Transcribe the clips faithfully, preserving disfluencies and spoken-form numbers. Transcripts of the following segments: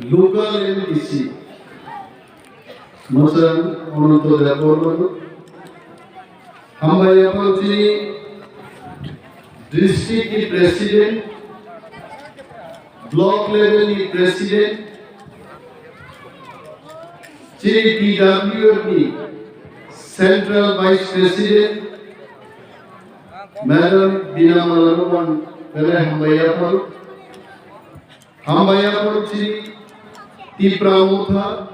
Local M D C, Mwchang Ananto Debbarma no. Hambai yaphang chini district ni president, block level ni president, chini T W F ni central vice president, Madam Bina Mala no ang belai hambai yaphang. Hambai yaphang chini Tipra Motha,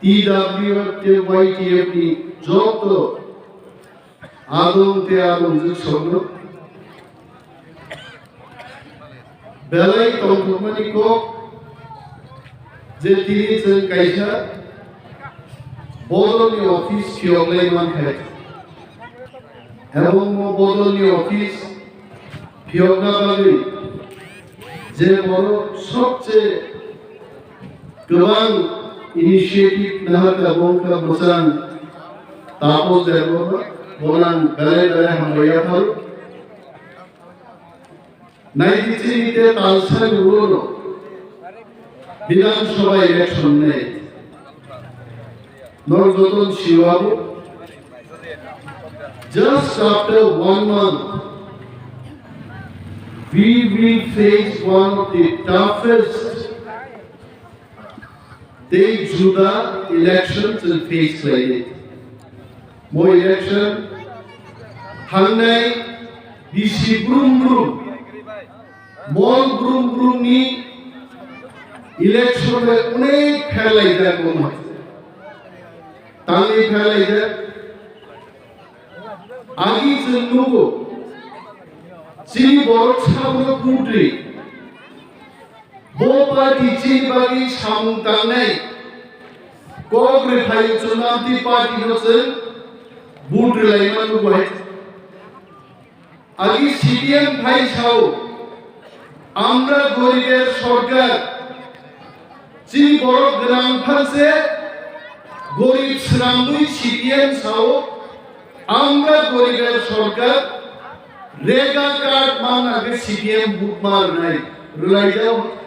T W F tei Y T F ni joto adong tei adongjwk songno belai tongthokmani kok je tini chwng kaisa bodolni office phiyoklai mankha. Ebong o bodolni office phiyokna bagwi je borok sobse kwbang initiative naharkha, bo wngkha Mwchang Taposh Debbarma, bono ang belai belai hambai yapharo. Naidi chini te talsa ni ulo no Bidhan Sabha election nei. Norok joto sio abo. Just after one month, we will face one of the toughest tei juda election chwng face khlainai. Bo election thangnai bisi brum brum, mol brum brum ni election bai onek pherlaijak bo ma. Tangwi pherlaijak. Agi chwng nugo, chini borok sabuno kudri. Bo party chini bagwi samung tangnai kok rwphai chwng amtwi party no chwng vote rwlaima nugo hai. Agi C P M phai sao, "Amra goriber sorkar." Chini borok gwnang phanse gorib swnamwi C P M sao, "Amra goriber sorkar." Rega card manna khe C P M vote ma rwnai, rwlaijao.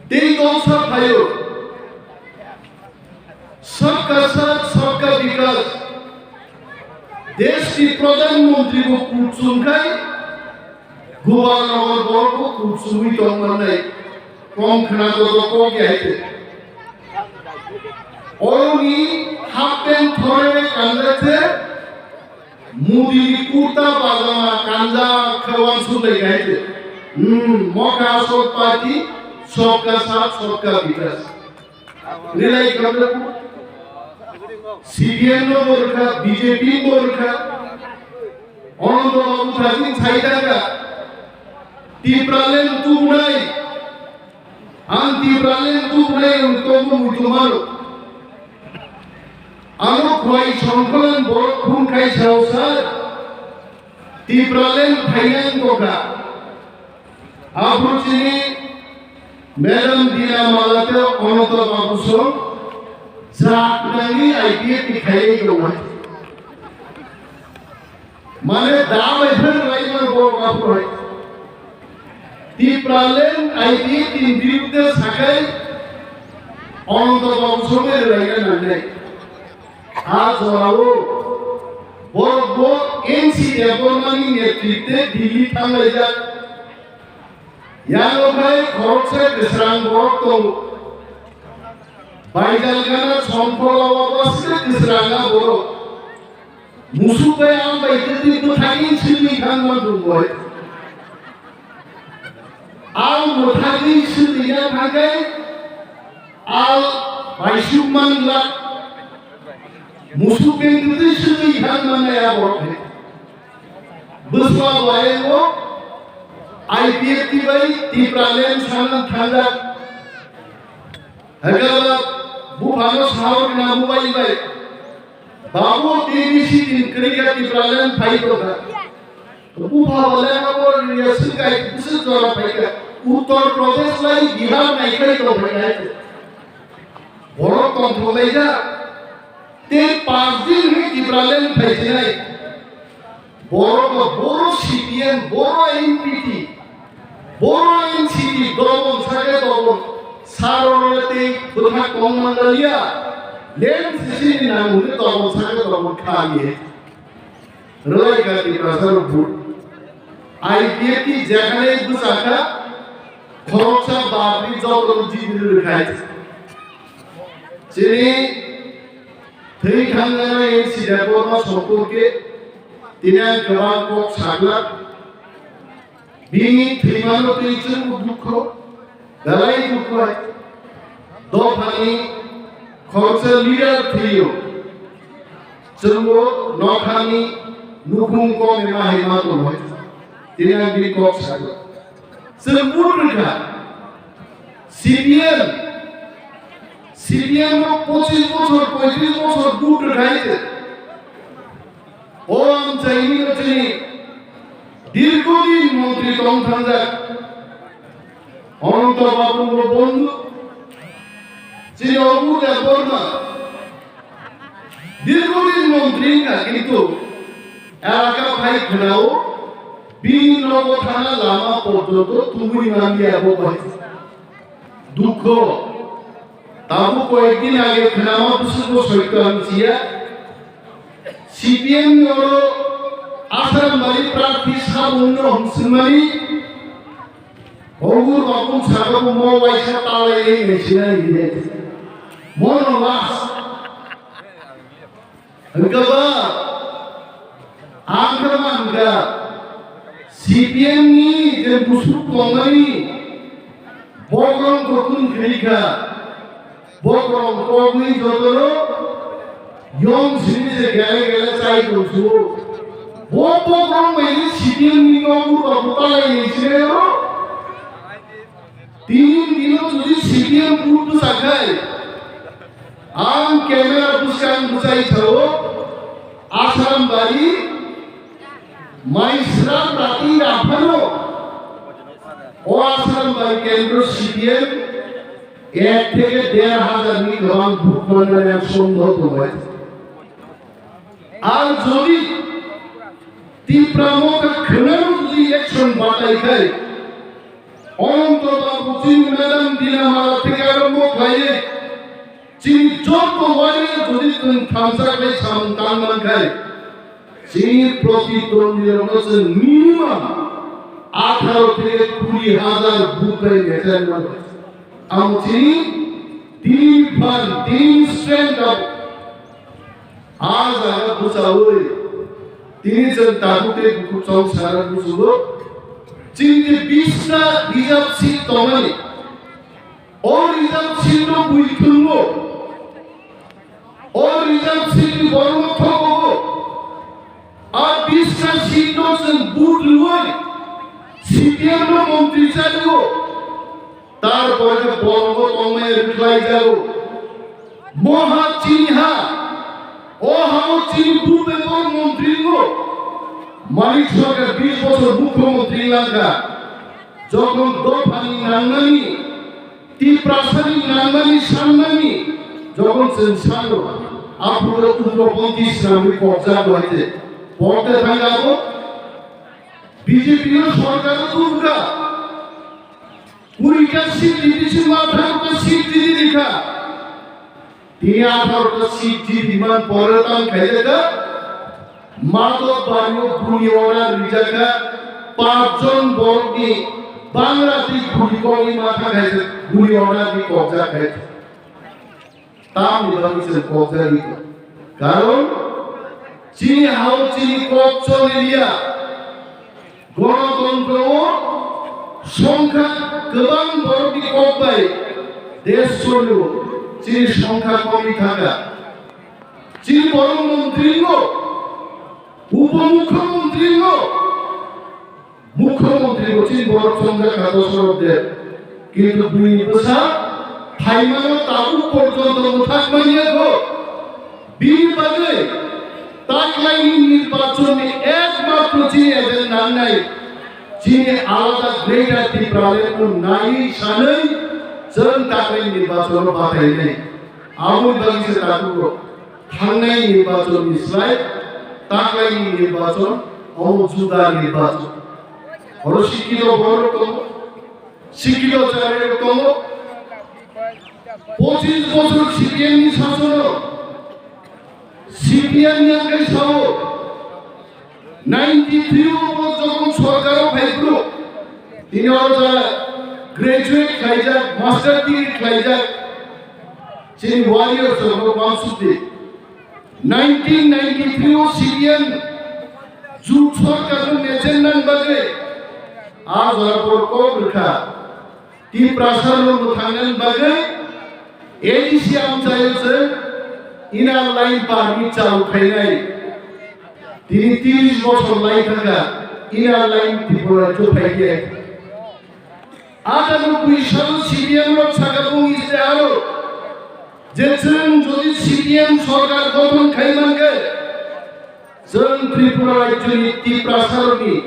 Tei kongsa phaio, "Sabka Saath, Sabka Vikas." Desh ni Pradhan Mantri bo kuchung khai, Gopal Nagar borok bo kuchungwi tong mannai. Kom khna joto kok ya hai te. Oroni half pant thore kanjak se, Modi ni kurta pajama kanjak khe wansuk lai hai te. Hmm, mokha asol party, Sabka Saath, Sabka Vikas. Rwlai khamle C P M no bo rwkha, B J P bo rwkha. Ananto Babu thajin sai daga. Tipraland tubunai. Ang Tipraland tubunai ang tobo muitu maro. Ano khwai songkholan borok phung khai sao sir. Tipraland phainai wngkha. Aphuru chini Madam Bina Mala tei Ananto Babu song jak nangni I P F ni khailai tongo. Mane da bai phai rwlai mano borok aphuru hai. Tipraland I P F ni birudde sakai Ananto Babu song bai rwlaina nangnai. A jorao borok bo N C Debbarmani netritwe Delhi thanglaijak. Yano khai khoroksa kwsrang borok tongo. Baijal gana songkholo o bwswk kwsrang a borok. Musuk bai ang bai kwtwi bwthagwi swtwi thangma dungoi. Ang bwthagwi swtwina thangkhe ang baisuk mangla. Musuk bai kwtwi swtwi thangma nai a borok hai. Bwsla bai o I P F T bai Tipraland sana thangjak. Hekala buphano sahor na mobile bai. Babu T V C tin kwrwi kha Tipraland phai tongkha. Bupha bo lengma bo riya swngkai bwswk jora phai kha. Uttar Pradesh lai Bihar nai khai tong phai kha. Borok tongthok lai kha. Tei panch din hwnwi Tipraland phai sinai. Borok bo Boro C P M, Boro N P P, Boro N C P, dobon sake dobon. Bwthak tong manliya, lem sisini nang hwnwi tongmung sakhe tongmung kha ye. Rwlai kha Tiprasa rok vote. I P F T jekhane bwsakha, khoroksa bapri joto jibri rwkhai. Chini thwi thangnai N C Debbarma somporke tini ang kwbang kok saglak. Bini thwimano twi chwngbo dukho, belai dukho hai. Dophani khoroksa leader thwiyo. Chwngbo nokhani nukhung kome ma hai ma tongo hai. Tini ang bini kok sago. Chwng vote rwkha. C P M, C P M no pochis bochor, poitris bochor vote rwkha hai. O amchaini chini dirghodin montri tong thangjak Ananta Babu bo bondhu, chini Abu Debbarma dirghodin montri wngkha, kintu elaka phai khwnao bini nogo thana lama porjonto tubui manliya bo bai. Dukho. Tabuk koyekdin age khwnama bwswkbo soitto ang siya. C P M ni oro Asarambari prarthi sabungno hwnswkmani Ogur Bakung saka bo mo waisa talai naisinai hine. Mono last. Hwnkhe ba, ang khe ma hwnkha, C P M ni je musuk tongmani bokrong kokun khiri kha, bokrong kogwi jotoro yong simi je gele gele chai tongsuo. Bo bokrong bai je C P M ni nogo butalai ni sinayo. Tini dino jodi C P M vote bwsa khai, ang camera bwskang bwsai sao, Asarambari mai sram rati raphano, o Asarambari kendro C P M ek theke der hajar ni kwbang vote manmani ang sondeho tongo. Ar jodi Tipra Motha khwnano jodi action batai khai, Ananta Babu chini madam Dina Mala theke arombo khlaiwi chini joto warrior jodi chwng thansa khlai samung tang man khai, chini protidwandi rokno chwng minimum atharo theke kuri hajar vote bai mechaimano. Amo chini team phan, team strength abo. A jaga bwchaui tini chwng tabuk tei bukhuk chong sara buchugo. Chini je bista reserve seat tongmani, o reserve seat no bui thwngmo, o reserve seat ni borokno thokogo. A bista seat no chwng vote rwui C P M no montri chario. Tarpore khe bolongo tongmani rwkhlai jago. Moha chini ha, o hao chini bupengor montri wngo. Manik Sarkar bish bochor mukhyamantri wngkha. Jokhon dophani nangnani, Tiprasani nangnani sannani, jokhon chwng sano, aphuru ugroponthi swnamwi kokjak bai te. Pote thangabo, B J P no sorkar tubukha. Kurita seat didi si ma atharo ta seat didi dikha. Tini atharo ta seat didi man pore tang khaijaka. Mato bario guli order rijaka. Pachjon borokni bangrati guli kongni matha khaijak guli order ni kokjak khaijak. Tamni bagwi chwng kok jagwi tong? Karon chini hao chini kok choliya. Gonotontro o songkha kwbang borokni kok bai desh cholio, chini songkha komwi thangkha. Chini borok montri wngo, upomukhyamantri wngo. Mukhyamantri bo chini borok chongjak kha Dosarot Deb. Kintu bini bwsa phaimano tabuk porjonto mwthak manya kho. Bini bagwi taklaini nirbachonni ekmatro chini agenda wngnai. Chini alada Greater Tipraland no naiwi sanwi chwng taklaini nirbachono batainai. Aboni bagwi se tabuk rok. Thangnai nirbachon ni slai taklaini nirbachon, omo juda nirbachon. Oro sikito borok tongo, sikito chari rok tongo. Pochis bochor C P M ni sasono, C P M ni angkai sao, ninety three o bo jokhon sorkaro phaiphuru, tini oro jara graduate khlaijak, master degree khlaijak, chini warriors rok wansukdi. Nineteen ninety-three o C P M jut sorkar no mechen nan bagwi a jora poro kok rwkha. Tiprasa no mwthang nan bagwi A D C amchaio se inner line permit chalu khainai. Tini tris bochor lai thangkha inner line Tripura rajyo phaiya. Atharo bui salo C P M rok saka bung istiharo je chwng jodi C P M sorkar gothon khai mankhe, chwng Tripura rajyoni Tiprasarokni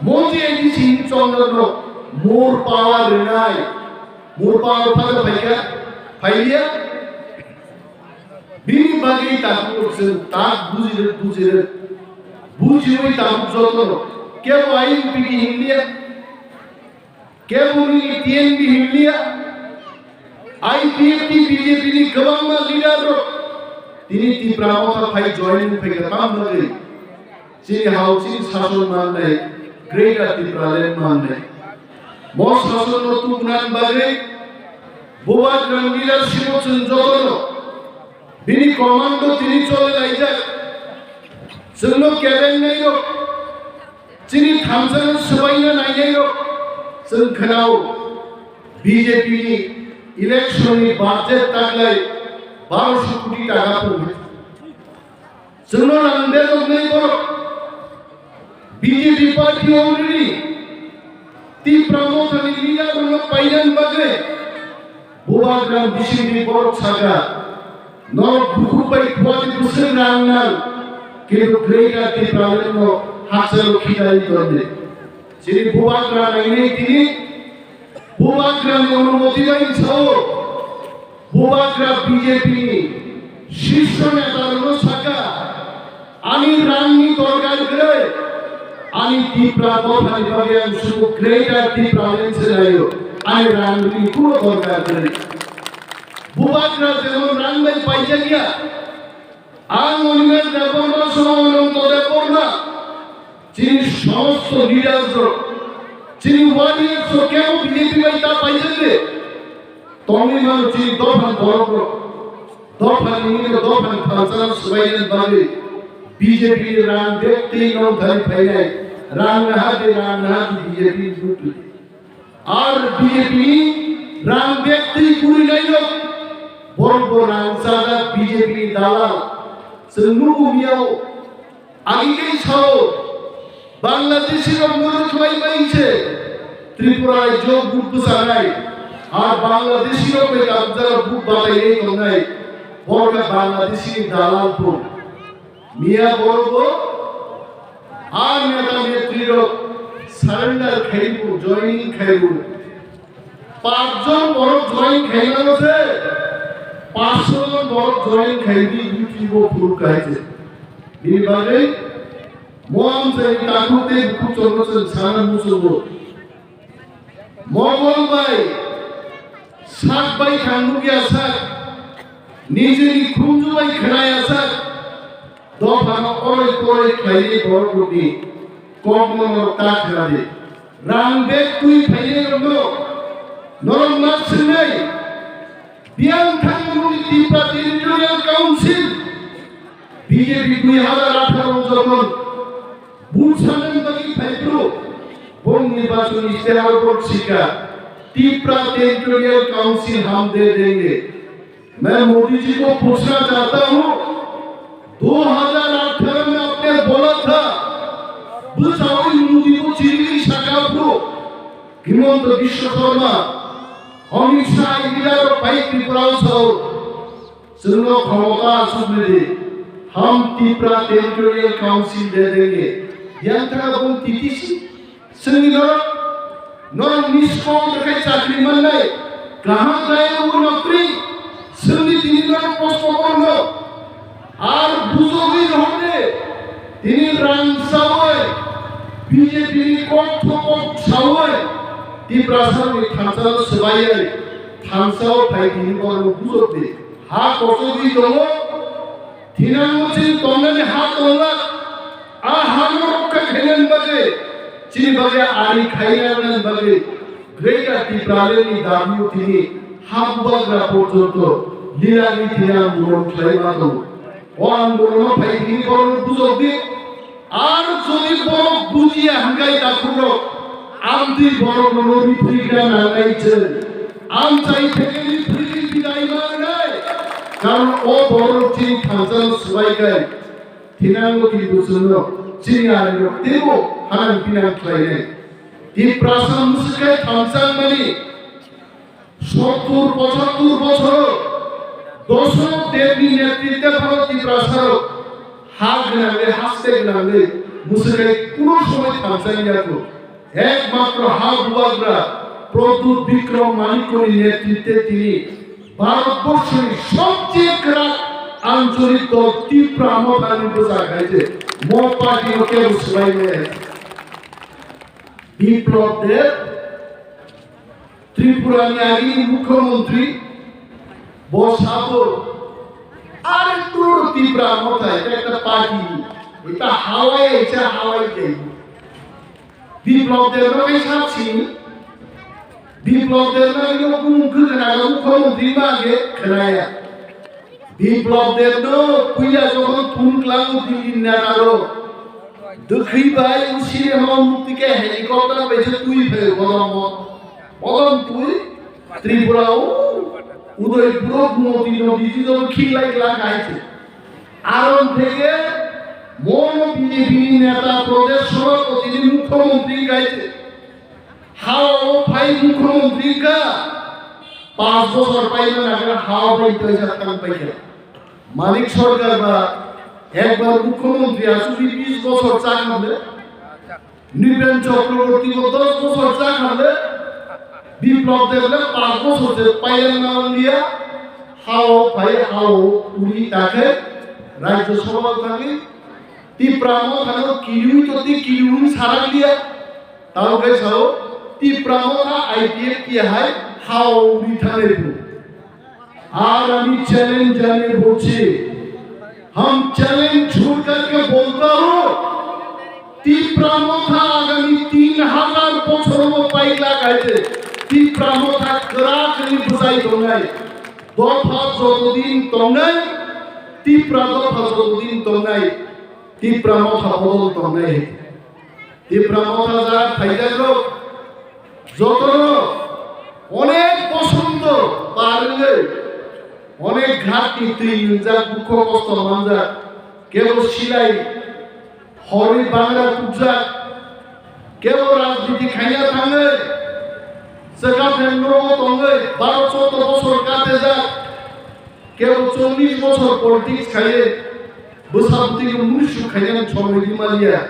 Mondi A D C chondorno more power rwnai, more power phano phaikha, phaiya. Bini bagwi tabuk chwng tak bujirwk, bujirwk, bujiwi tabuk jotono kebo I N P T hinliya, kebo nini T N V hinliya, I P F T B J P ni kwbangma leader rok tini Tipra Motha phai join wngphaikha tamo bagwi. Chini hao chini sason mangnai, Greater Tipraland mangnai. Mo sasonno tubunani bagwi Bubagra ni leadership o chwng jotono bini commando tini chole laijak. Chwngno kebengnai rok, chini thamsano swbaina nainai rok, chwng khwnao B J P ni election ni budget taklai barosho koti taka pungkha. Chwngno rang bedoknai borok. B J P party already Tipra Mothani leader rokno painani bagwi Bubagra bisingni borok saka, norok bukhuk bai thuani bwswk rang nang, kintu Greater Tipraland no hakchalo khitani tongdi. Chini Bubagra nainai tini Bubagra ni onumoti bai sao. Bubagra B J P ni shisho neta rokno saka, ani rang ni dorkar kwrwi, ani Tipra Mothani bagwi ang sudu Greater Tipraland se laio, ani rang ni kuno dorkar kwrwi. Bubagra jemon rang bai paijak ya, ang Animesh Debbarma sono Ananto Debbarma, chini somosto leaders rok, chini warriors rok kebo B J P bai ta paijak de. Tongwi mano chini dophani borok rok. Dophani mungwi dophani thalsano swbainani bagwi B J P ni rang bag twi nongthani phainai. Rang naha de, rang naha de B J P ni butwi. Ar B J P ni rang bag twi kwrwinai rok. Borok bo rang chajak B J P ni dalal. Chwng nugo miyao. Agi khe sao, Bangladeshi rok muruk khlai bai se Tripura rajyo buk bwchanai, ar Bangladeshi rok bai kabjak buk batai tongnai, borok khe Bangladeshi ni dalal phung. Miya borok bo, ar neta netri rok surrender khai bo, joining khai bo. Pachjon borok join khainano se, paanch sho jon borok join khaiwi YouTube o phuru kahai se. Bini bagwi mo amchaini takhuk tei bukhuk chwngno chwng sana muchungo. Mogol bai sak bai thang nukya sak, nijini khunju bai khwnaya sak, dophano oroi poroi khlaiwi borok rokni kokno norok ta khna di. Rang bag twi phainai rokno norok ma swngnai. Biyang thangmani Tipra Territorial Council B J P dui hazar atharo jokhon vote sanani bagwi phaiphuru bong nirbachon istihar rok sika Tipra Territorial Council hum de denge. मैं मोदी जी को पूछना चाहता हूँ, दो हज़ार अठारह में आपने बोला था, bwsao Modi bo chirigwi saka phuru, Himanta Biswa Sarma, Amit Shah, leader rok pai Tripura o sao, chwngno khomota achuknwi di, hum Tipra Territorial Council de denge, yang thangna bung T T C. Chwngni norok, norok nisko khe chakri mannai, kaham kaya o nokri, chwngni tini norok kosto korno, ar bujogwi rohorde, tini rang sawi, B J P ni kok thokok sawi, Tiprasani thansa swbayai, thansa o phai tini borok bujok di. Ha kochogwi tongo, thinango chini tongnani ha tonglak. A hano rokha khainani bagwi, chini bagwi ari khainani bagwi, Greater Tipraland ni dabi o tini ha bubagra porjonto lilani tini andolon khlai ma tongo. O andolono phai tini borok bujok di. Ar jodi borok bujiya hwnkhe takhuk rok, amtwi borok no ripri gra nangnai chwng. Amchai theke ripri bidai mangnai. Karon o borok chini thansa no swbai kai. Thinango tini bwswk no chini ari rok teibo hanang pinang khlainai. Tiprasa mwswk khai thansa mani. Sottur pochattur bochor Dosok Debni netritwe phano Tiprasarok ha gwnangwi, haste gwnangwi mwswk khai kuno somoi thansa wngya kho. Ekmatro ha bubagra Pradyut Bikram Manikyani netritwe tini Bharatborsoni sobcheye kwrak ancholik dol Tipra Mothani bwsa khai se mo party no kebo swbai maya. Biplab Deb Tripura ni agini mukhyamantri bo sabo, are tur Tipra Motha, eta ekta party ni, eta hawai, eta hawai ke. Biplab Deb no kai sab sini, Biplab Deb no ino kumung khe khna ga mukhyamantri ma ge khnaya. Biplab Deb no puila jokhon phone klango Delhi ni neta rok, dwkhwi bai usire ma mukti khe helicopter bai se twi phe bodom bodom twi Tripura o Udaipur o Gumoti nodi ji joto khiklai kla khai se. Aron theke mono B J P ni neta Pradesh Sabhapati ni mukhyamantri khai se. Hao phai mukhyamantri ka panch bochor paina nagra hao phai toisa tang paikha. Manik Sarkar ba ekbar mukhyamantri asugwi bis bochor cha khamle, Nipen Chakraborty bo dos bochor cha khamle, Biplab Deb le panch bochor se paina nang liya, hao phai hao uri takhe Rajya Sabha thangwi Tipra Motha no kiriwi to ti kiriwi sarak liya. Tamo khe sao, Tipra Motha I P F T hai hao uri thangnai bu. Aur ami challenge jane bolchi, hum challenge chhod kar ke bolta hu, Tipra Motha agami tin hazar bochor mo paikla kaite, Tipra Motha kwrak ni bwsai tongnai, dopha jotodin tongnai, Tipra dopha jotodin tongnai, Tipra Motha bodol tongnai. Tipra Motha ja phaijak rok jotono onek bochor no par wngwi onek ghat ni twi nwngjak, dukho kosto manjak, kebo silai horwi bangra tukjak, kebo rajniti khaina thangwi chwkaphen nogo tongwi baro choddo bochor katejak. Kebo chollish bochor politics khaiye, bwsa bwtwi no muisu khainani somoi rimaliya,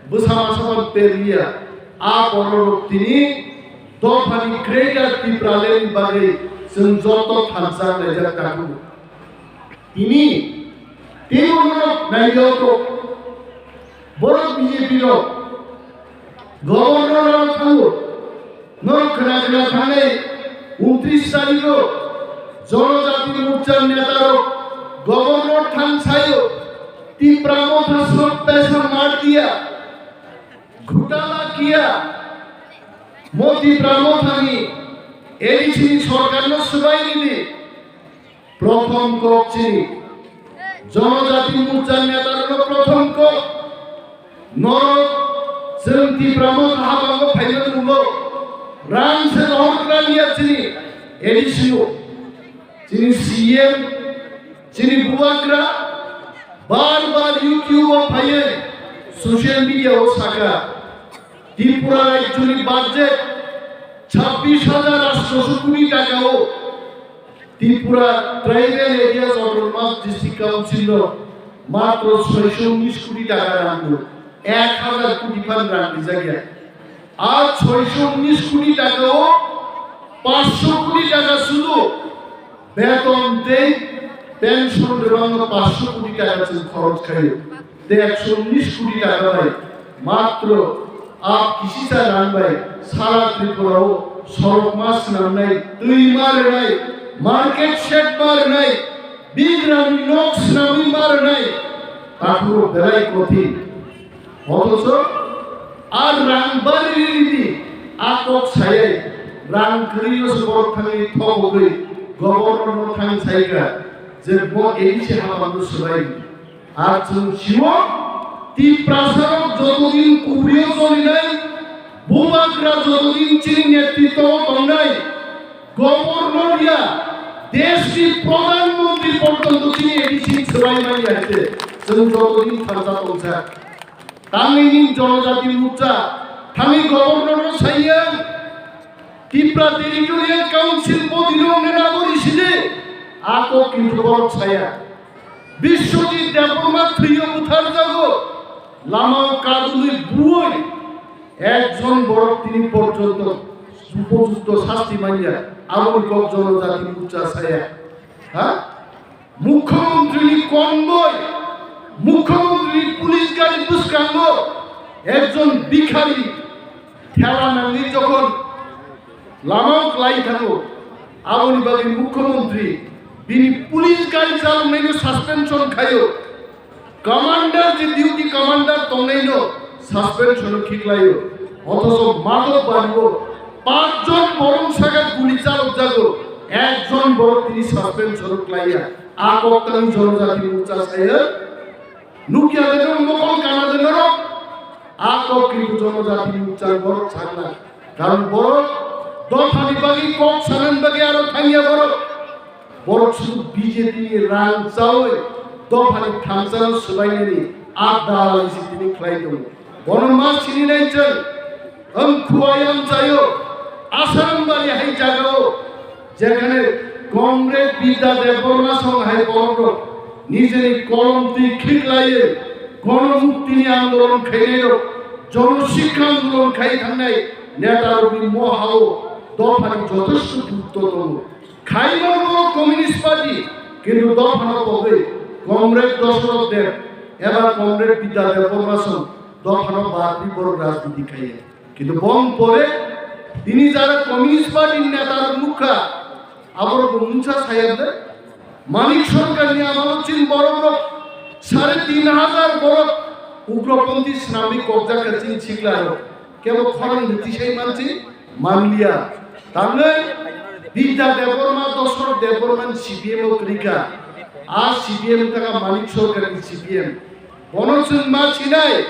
bwsa masa phan perliya, a bororok tini dophani Greater Tipraland ni bagwi chwng joto thansa naijak takhuk. Tini teibo norok naijak kok, borok B J P rok Governor rok thango. Norok khna khna thangnai untris tarikh o Jonojati Morcha neta rok Governor thang sayo, Tipra Motha sab paisa mar diya, ghotala kiya, mo Tipra Motha ni A D C ni sorkar no swbai ridi. Prothom kok chini Jonojati Morcha neta rokno prothom kok. Norok chwng Tipra Motha habango phaimani ulo rang se rohor kaliya chini A D C o, chini C M, chini bubagra bar bar YouTube o phaiwi social media o saka Tripura rajyoni budget chabbish hajar atsho koti taka o Tripura Tribal Areas Autonomous District Council no matro soisho unis koti taka rang do, ek hajar koti phan rang rijak ya. Ar soisho unis koti taka o pansho koti taka sudu beton tei pension rwmano pansho koti taka chwng khorok khaio. Tei ekso unis koti taka bai matro a kisisa rang bai sara Tripura o sorok ma swnamnai, twi ma rwnai, market shed ma rwnai, bigrani nok swnamwi ma rwnai, takhuk belai kothin. Othocho a rang bari riri di, a kok sayai, rang kwrwino se borok thangwi thok hogwi governor no thang saikha je bo A D C hapang no swbai. Ar chwng sio, Tiprasarok jotodin kubrio cholinai, bubagra jotodin chini netritwo tongnai, governor ya, deshni pradhan mantri porjonto chini A D C swbai manya hai se, chwng jotodin thansa tongsa. Tangwi nini Jonojati Morcha, thangwi governor no saiya, Tipra Territorial Council bodino wngnai nabo risidi, ako kintu borok saya. Biswajit Debbarma thwiyo butharjago, lamao kadulwi buoi, ekjon borok tini porjonto upojukto sasti manya, aboni kok Jonojati Morcha saya. Ha? Mukhyamantrini convoy, Mukhyamantrini police gari bwskango ekjon bikhari thela nangwi jokhon lamao klai thango, aboni bagwi Mukhyamantri bini police gari chaloknaino suspension khaio. Commander je duty commander tongnaino suspension khiklaio. Othocho Madhobbario panchjon borok saka guli chalokjago, ekjon borok tini suspension klaiya. A kok tang Jonojati Morcha saya. Nukya de norok, mokol kana de norok. A kok kintu Jonojati Morcha borok sakna. Karon borok dophani bagwi kok sanani bagwi aro thangya borok. Borok sudu B J P ni rang chawi dophani thansano swbainani a dalai si tini khlai tongo. Bono ma sini nai chwng, ang khuai ang chayo, Asarambari hai jagao, jekhane Comrade Bidya Debbarma song hai borokrok nijeni kolom twi khiklaiwi gonomuktini andolon khainairok, jono sikha andolon khai thangnai netarokni mohao dophani jotheshto gurutto tongo. Khaimano Communist Party, kintu dophano pogwi Comrade Dosoroth Deb eba Comrade Bidya Debbarma song dophano badwi borok rajniti khaiya. Kintu bong pore tini jara Communist Party ni neta rok nukha, aborok bo mungsa sayar de. Manik Sarkar ni amalo chini borok rok sare tin hajar borok ugroponthi swnamwi kokjak kha chini sikla rok. Kebo khorang de tisai mansi manliya. Tangwi Bidya Debbarma, Dosoroth Debbarma ni C P M o kwrwikha. A C P M wngkha Manik Sarkar ni C P M. Bono chwng ma sinai,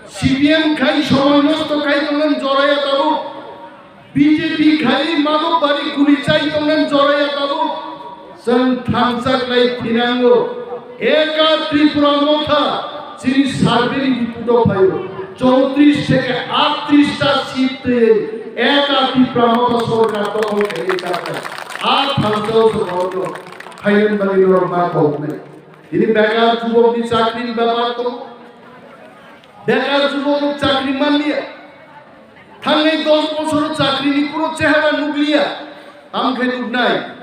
C P M khai somoi nosto khai tongmani joraya tabuk, B J P khai Madhobbario guli chai tongmani joraya tabuk, chwng thansa khlai thinango. Eka Tripura Motha chini survey ni report o phaio, chowtris theke aatris ta seat twi Eka Tripura Motha sorkar dokhol khainai chakha. A thansa o se bono khainan bagwi norok ma koknai. Tini bekar jubokni chakrini bepar tongo. Bekar jubok rok chakri manliya. Thangnai dos bosoro chakrini kuro chehara nukliya. Tamo khe nuknai.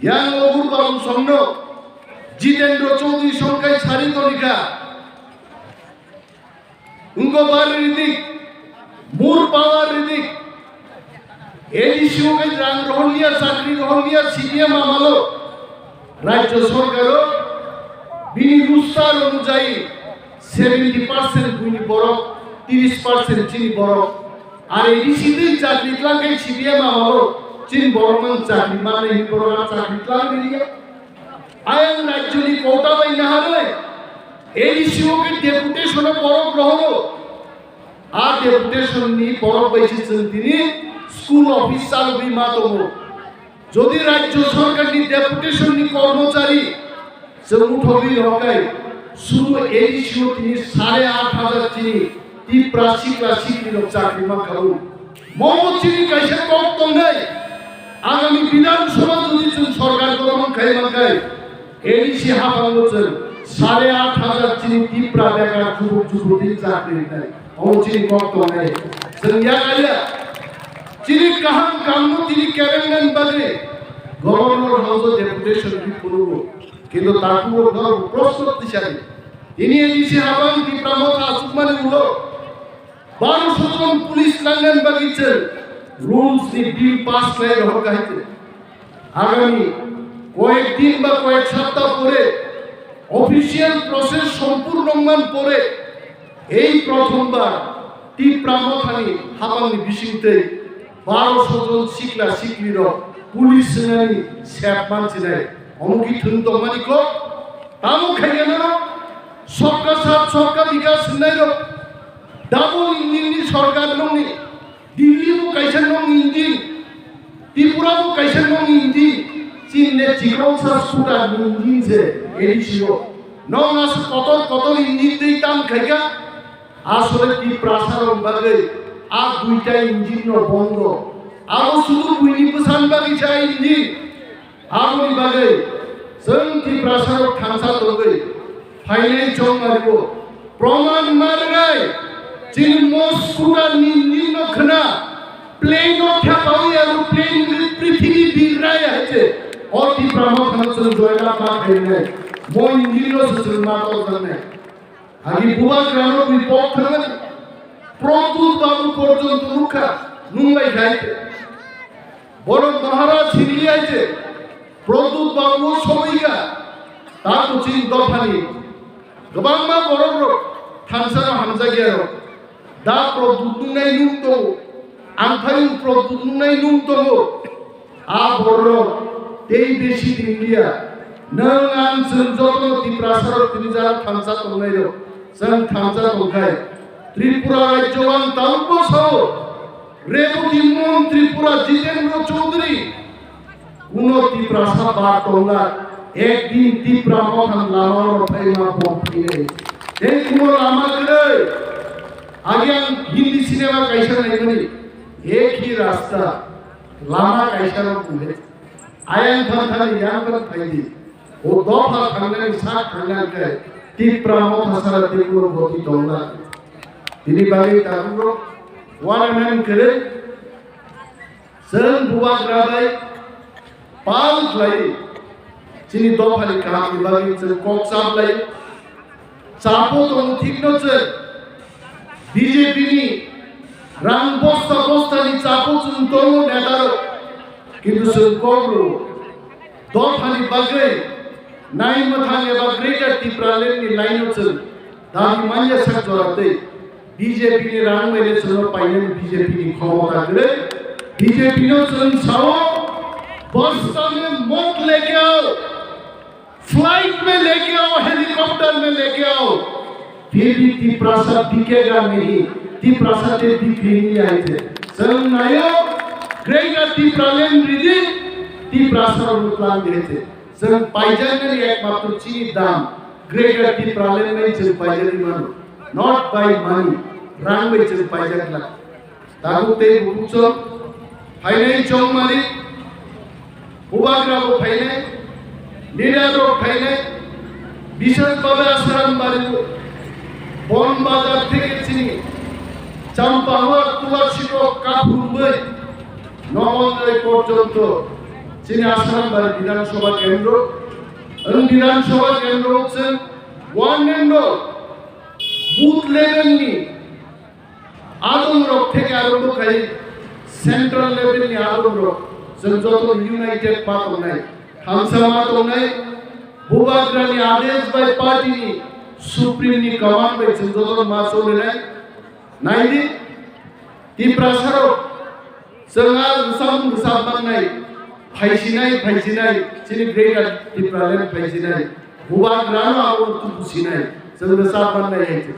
Yang Ogur Babu songno Jitendra Chaudhary songkai sari tonikha. Wngkok bari ridik, mur power ridik. A D C o kai rang rohorliya, chakri rohorliya, C P M amalo. Rajya sorkaro bini roster onujayi seventy percent buini borok, tris percent chini borok. Ar A D C twi chakri tlangkhe C P M amalo chini borok mang chakri mannai hini borok ar chakri tlang liya. Ayang rajyoni kota bai naharwi A D C o khe deputation o borok rohoro. A deputation ni borok bai se chwng tini school office chalogwi ma tongo. Jodi rajya sorkar ni deputation ni kormochari chwng uthogwi rohorkhe suru A D C o tini sare aat hajar chini Tipra sikla sikli rok chakri mankha o. Momo chini kaisa kok tongnai, agami Bidhan Sabha jodi chwng sorkar gothon khai mankhai, A D C habango chwng sare aat hajar chini Tipra bekar jubuk jubuk din chakri rinai. Omo chini kok tongnai. Chwng yak aya. Chini kaham kamno tini kebengnani bagwi Governor House o deputation khe phunukgo. Kintu takhuk rok norok proshno tisadi. Tini A D C habang Tipra Motha achukmani ulo Baroso jon police nangnani bagwi chwng Rules ni bill pass khlai rohor kahai te. Agami koyek din ba koyek sapta pore, official process sompurno wngman pore, ei prothombar Tipra Mothani hapangni bisingtwi baroso jon sikla siklirok police wngnani sep mansinai. Omo ki thwng tongmani kok? Tamo khaikhe norok Sabka Saath Sabka Vikas hwnnairok double engine ni sorkar nongni. Delhi bo kaisa nong engine, Tripura bo kaisa nong engine, chini le chikonsa scooter ni engine se A D C o. Nong aswk kotor kotor engine tei tam khaika, asole Tiprasa rok bagwi a duita engine no bondo. Abo sudu buini bwsani bagwi sa engine. Aboni bagwi chwng Tiprasarok thansa tongwi phainai chongmario proman ma rwnai. Chini Moscow ni nino khna plane no thepawi aroplane ni prithibi birnai hai se o Tipra Mothano chwng joyla ma khainai. Moi nino se chwng ma tongjaknai. Agi bubagrano twi pok thangmani Pradyut Babu porjonto nukha, nunglai khai. Borok Maharaj hinlai je Pradyut Babu somoika, ta kuching dophani kwbangma borokrok thansano hamjakya rok. Da Pradyut nungnai nung tongo, ang phai Pradyut nungnai nung tongo. A borok tei besi tinglia. Nwng ang chwng jotono Tiprasarok tini jara thansa tongnairok. Chwng thansa tongkhai. Tripura rajyo ang tabukbo sao. Reboti Mon Tripura Jitendra Chaudhary. Kuno Tiprasa ba tongla. Ekdin Tipra Mothani lama oro phaima bom phinai. Tei kuno lama kwrwi. Agi ang Hindi cinema kaisa naimani. Ek hi rasta. Lama kaisa no kule. Ayang thang thang yang thang thang di. O dopha thangnani sak thangnani kai Tipra Motha sara Tipra boti tongla. Tini bagwi tabuk rok wana nang kere. Chwng bubagra bai pal khlai. Chini dophani kahamni bagwi chwng kok chap lai. Chapo tongo thikno chwng B J P ni rang bosta bosta ni chapo chwng tongo neta rok. Kintu chwng kok rw dophani bagwi nai mwthang eba Greater Tipraland ni line o chwng dabi manya sak jora tei B J P ni rang bai le chwng painani B J P ni khomota kwrwi. B J P no chwng sao bosta mein mot leke aao. Flight mein leke aao, helicopter mein leke aao, phir bhi Tiprasa bikega nahi, Tiprasa te bikri nahi aayete. Chwng naio, Greater Tipraland ridi, Tiprasa rok plan dihete. Chwng paijaknani ekmatro chini dam, Greater Tipraland bai chwng paijagwi mano, not by money, rang bai chwng paijak glak. Tabuk tei bukuchok phainai chongmani, bubagra bo phainai, leader rok phainai, bishes babe Asaram bari o, Bon Bazar theke chini Champahor Tulasi rok kaphurumbai Nomonjoi porjonto chini Asaram bari Bidhan Sabha kendro, ang Bidhan Sabha kendro chwng one and all booth level ni adongrok theke arombo khai central level ni adongrok chwng joto united ma tongnai, thansa ma tongnai, bubagrani adesh bai party ni supreme ni command bai chwng joto ma cholinai. Naidi, Tiprasarok chwng a rwchapmung rwchap mannai, phaisinai, phaisinai, chini Greater Tipraland phaisinai, bubagrano abo tubusinai, chwng rwchap mannai hai se.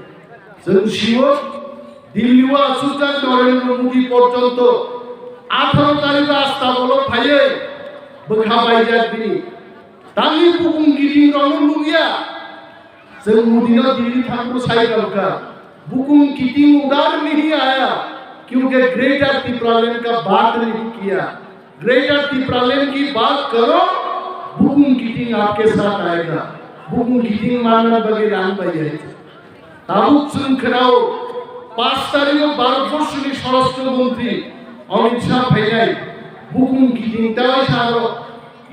Chwng sio, Delhi o achukjak Narendra Modi porjonto atharo tarikh o Astabolo phaiwi bwkha baijak bini. Tangwi bukung kiting rokno nukya. Chwng Modi no Delhi thangphuru sai rwkha. Bukung kiting udar nahi aaya, kyunki Greater Tipraland ka baat nahi kiya. Greater Tipraland ki baat karo, bukung kiting aapke saath aayega. Bukung kiting manna bagwi rang bai hai. Tabuk chwng khwnao, paanch tarikh o Bharatborshni Swarashtra Montri Amit Shah phainai, bukung kiting tei saro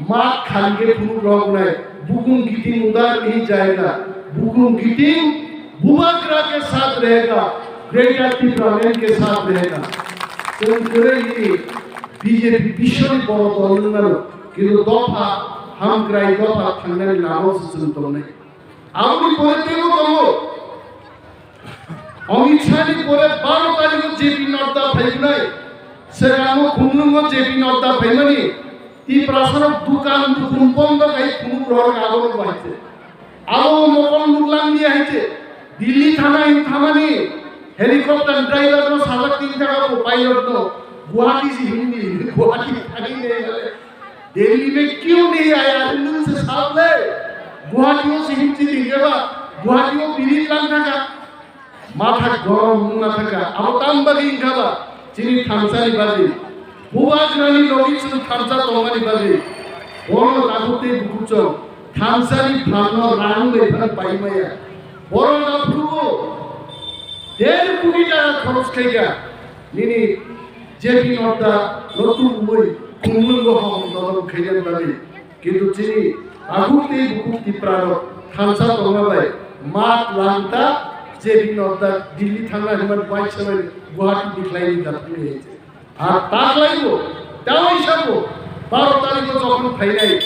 mat khan khe phunuk rok nai, bukung kiting udar nahi jayega, bukung kiting bubagra ke saath rahega, Greater Tipraland ke saath rahega. Chwng kwrwi nini B J P biswni boro dol wng mano, kintu dopha hamkrai dopha thangnani lama se chwng tongnai. Aboni pore teibo tongo. Amit Shah ni pore baro tarikh o J P Nadda phaignai. Swkang o khumlungo J P Nadda phaimani. Tiprasarok dukan dukun bondo khai khumuk rohor abono bahai se. Abo mokol nuklang ni hai se. Delhi thana hin thamani helicopter driver no sajak tin taka bo pilot no Guwahati si hindi Guwahati thani ne. Delhi mein kyun nahi aaya? Hindu se saab le. Guwahati o se hindi hindi ba. Guwahati o biri lang thaka. Matha gorom wngna thaka, abo tam bagwi wngkha ba, chini thansa ni bagwi. Bubagrani logi chwng thansa tongmani bagwi. Bono takhuk tei bukhuk chwng thansa ni phalno rang bai phan pai maya. Bono takhuk o der koti taka khoros khaika. Nini J P Nadda no tubui khumlungo hom dodom khainani bagwi. Kintu chini takhuk tei bukhuk Tipra rok thansa tongma bai mat langta J P Nadda Delhi thangna hinmani bai se bai Guwahati ni khlai ni da thangni hai se. Ar taklai bo, tei sabo baro tarikh o jokhon phainai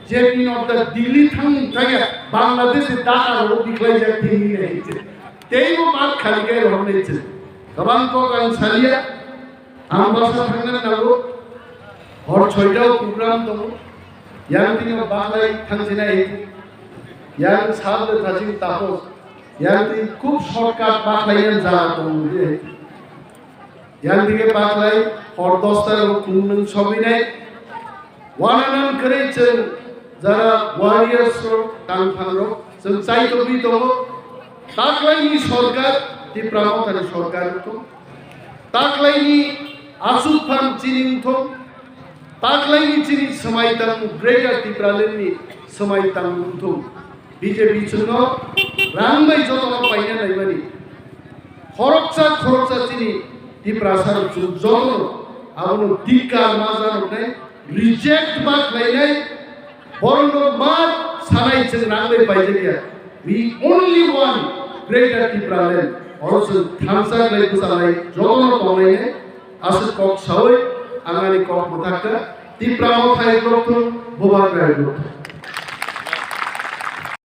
J P Nadda Delhi thang thangya Bangladesh ni Dhaka ro bikhlai jak thini hai se. Tei bo mat khali kai ro hai se. Kabang kok ang salia. Ang basa thangna nango, hor soita o program tongo, yang tini baklai thangsinai, yang sal de thajing tapos, yang tini khub shortcut baklai yang jaga tongo, yang tini baklai hor dosta o kungnung sobinai, Wananan kwrwi chwng jara warriors rok, tangphang rok, chwng chaitogwi tongo. Taklaini sorkar, Tipra Mothani sorkar wngthung. Taklaini achukphang chini wngthung. Taklaini chini swmai tangmung Greater Tipraland ni swmai tangmung wngthung. B J P chwngno rang bai jotono paina naimani. Khoroksa khoroksa chini Tiprasa rok chwng jotono abono dhikar ma janoknai, reject ma khlainai, borokno ma sanai chwng rang bai paijakya. We only want Greater Tipraland. Oro chwng thansa khlai bwchalai jotono tonglainai. Aswk kok sawi ang ani kok mwthakha. Tipra Motha ekrothung, Bubagra ekrothung.